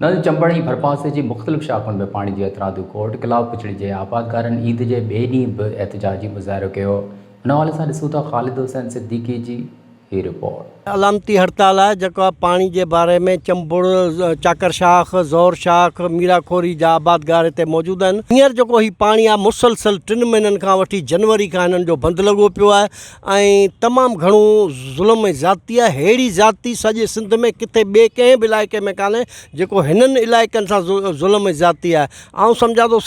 نند چمبڙ ۽ ڀرپاسي جي مختلف شاخن ۾ پاڻي جي هٿرادو کوٽ خلاف پڇڙي جي آبادگارن عيد جي ٻئي ڏينهن به احتجاجي مظاهرو ڪيو ان حوالي سان ڏسون ٿا خالد حسين صديقي جي هي رپورٽ. علامتي هڙتال آهي جيڪا پاڻي جي باري ۾ چمبڙ، چاڪر شاخ، زور شاخ، ميرا کوري جا آبادگار هتي موجود آهن هينئر جيڪو هي پاڻي آهي مسلسل ٽن مهينن کان وٺي جنوري کان هنن جو بند لڳو پيو آهي ۽ تمام گهڻو ظلم ۽ زيادتي آهي ههڙي زيادتي سڄي سنڌ ۾ ڪٿي ٻئي ڪنهن به علائقي ۾ ڪانهي جيڪو هنن علائقن سان ظلم ۽ زيادتي آهي آئون سمجهان ٿو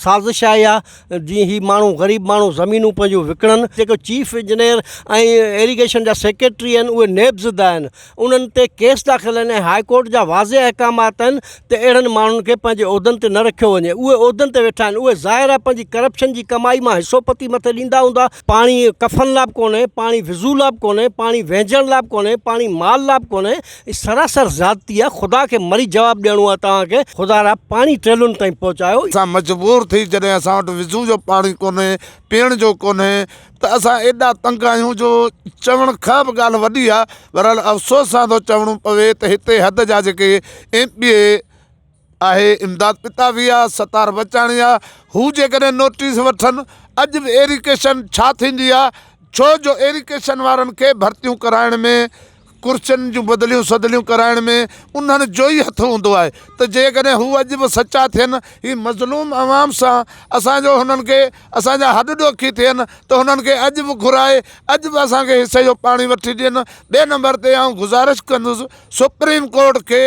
سازش آهي اها جيئن هي ماڻهو غريب ماڻهو زمينون پنهنجون وڪڻن جيڪو چيف انجنيئر ۽ ايريگيشن جا سيڪريٽري آهن اهي نيب زده آهن انهن تي ڪيس داخل آهن ۽ هاء ڪورٽ جا واضح احڪامات آهن ته اهڙن ماڻهن کي پنهنجي عهدن تي نه رکيو وڃي اهي عهدن تي ويٺا آهن اهي ظاهر آهي پنهنجي ڪرپشن جي ڪمائي مان حصو پتي مٿي ڏيندا هوندا. پاڻي ڪفن لاء به ڪونهي، پاڻي وضو لاء به ڪونهي، پاڻي وهنجڻ لاء به ڪونهي، پاڻي مال لاء به ڪونهي، هي سراسر زيادتي آهي، خدا کي مري جواب ڏيڻو آهي توهان کي، خدا را پاڻي ٽيلن تائين پهچايو. اسان مجبور ٿي جڏهن اسان وٽ وضو جو پاڻي ڪونهي، پيئڻ جو ڪونهي ته اسان ايڏا تنگ آهيون جو چوڻ کان به ڳالهه وڏي آهي، بهرحال افسوس سان ٿو چوڻو پوي ته هتي حد جا جيڪي ايم پي اي آهي امداد پتافي آ، ستار بچاڻي آ، هو جيڪڏهن نوٽيس وٺن اڄ به ايريگيشن ڇا ٿيندي آ، ڇو جو ايريگيشن وارن کي ڀرتيون ڪرائڻ ۾ ڪرسين جون بدليون سدليون ڪرائڻ ۾ انهن جو ئي هٿ هوندو آهي ته جيڪڏهن هو اڄ به سچا ٿين هي مظلوم عوام سان اسان جو هنن کي اسان جا هڏ ڏوکي ٿين ته هنن کي اڄ به گهرائي اڄ به اسان کي حصي جو پاڻي وٺي ڏين ٻئي نمبر تي آئون گذارش ڪندس سپريم ڪورٽ کي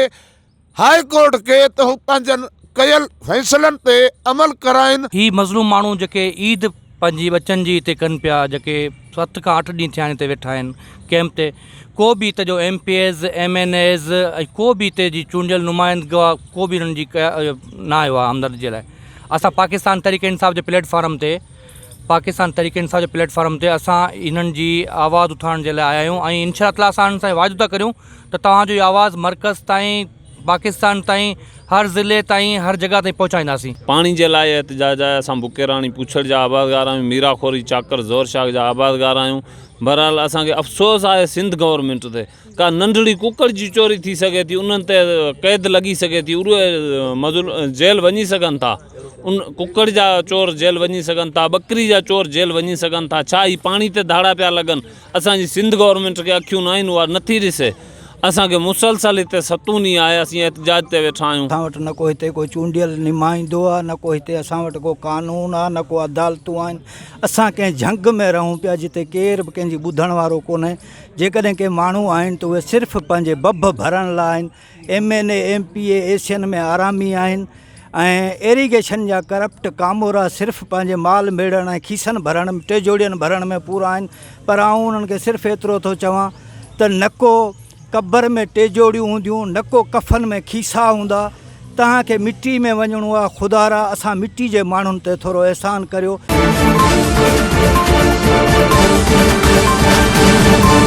هاء ڪورٽ کي ته هو پنهنجن ڪيل فيصلن تي عمل ڪرائين. هي مظلوم ماڻهو جيڪي عيد پنهنجي ٻچن جي هتي ڪن پيا جيڪي ست کان اٺ ڏينهن ٿيا آهن هتي ويٺا آهن ڪيمپ تي ڪو به هتي جو M P As M N As ۽ ڪو به هتي جي چونڊيل نمائندگا ڪو به هنن جي نه آيو آهي همدردي جي لاء اسان پاڪستان تحريڪ انصاف جي پليٽ فارم تي پاڪستان تحريڪ انصاف جي پليٽ فارم تي اسان هنن جي آواز اٿارڻ جي لاء آيا آهيون ۽ انشاء الله تعالٰي اسان هنن سان واعدو ٿا ڪريون ته توهان جو هي آواز مرڪز تائين، پاڪستان تائين، هر ضلعي تائين، هر جڳهه تائين پهچائينداسين. پاڻي جي لاء احتجاج آهي، اسان بڪيراڻي پوڇڙ جا آبادگار آهيون، ميرا خوري چاڪر زور شاخ جا آبادگار آهيون، بهرحال اسان کي افسوس آهي سنڌ گورنمينٽ تي ڪا ننڍڙي ڪڪڙ جي چوري ٿي سگهي ٿي انهن تي قيد لڳي سگهي ٿي اهي مظلوم جيل وڃي سگهن ٿا ان ڪڪڙ جا چور جيل وڃي سگهن ٿا ٻڪري جا چور جيل وڃي سگهن ٿا ڇا هي پاڻي تي ڌاڙا پيا لڳن اسان جي سنڌ گورنمينٽ کي اکيون ناهن اها نٿي ڏسي اسان کي مسلسل هتي ستون ڏينهن آهي اسين احتجاج تي ويٺا آهيون. اسان وٽ نه ڪو هتي ڪو چونڊيل نمائندو آ نه ڪو هتي اسان وٽ ڪو قانون آ نه ڪو عدالتون آهن اسان ڪنهن جهنگ ۾ رهون پيا جتي ڪير به ڪنهن جي ٻڌڻ وارو ڪونهي جيڪڏهن ڪي ماڻهو آهن ته اهي صرف پنهنجي بڀ ڀرڻ لاء آهن M N A M P A اي سين ۾ آرامي آهن ۽ ايريگيشن جا ڪرپٽ ڪامورا صرف پنهنجي مال ميڙڻ ۽ کيسن ڀرڻ ٽيجوڙين ڀرڻ ۾ پورا آهن پر آئون انهن کي صرف ايترو ٿو چوان ته نه ڪو قبر ۾ ٽيجوڙيون هونديون نه ڪو ڪفن ۾ کيسا هوندا توهان کي مٽي ۾ وڃڻو آهي خدارا اسان مٽي جي ماڻهن تي ٿورو احسان ڪريو.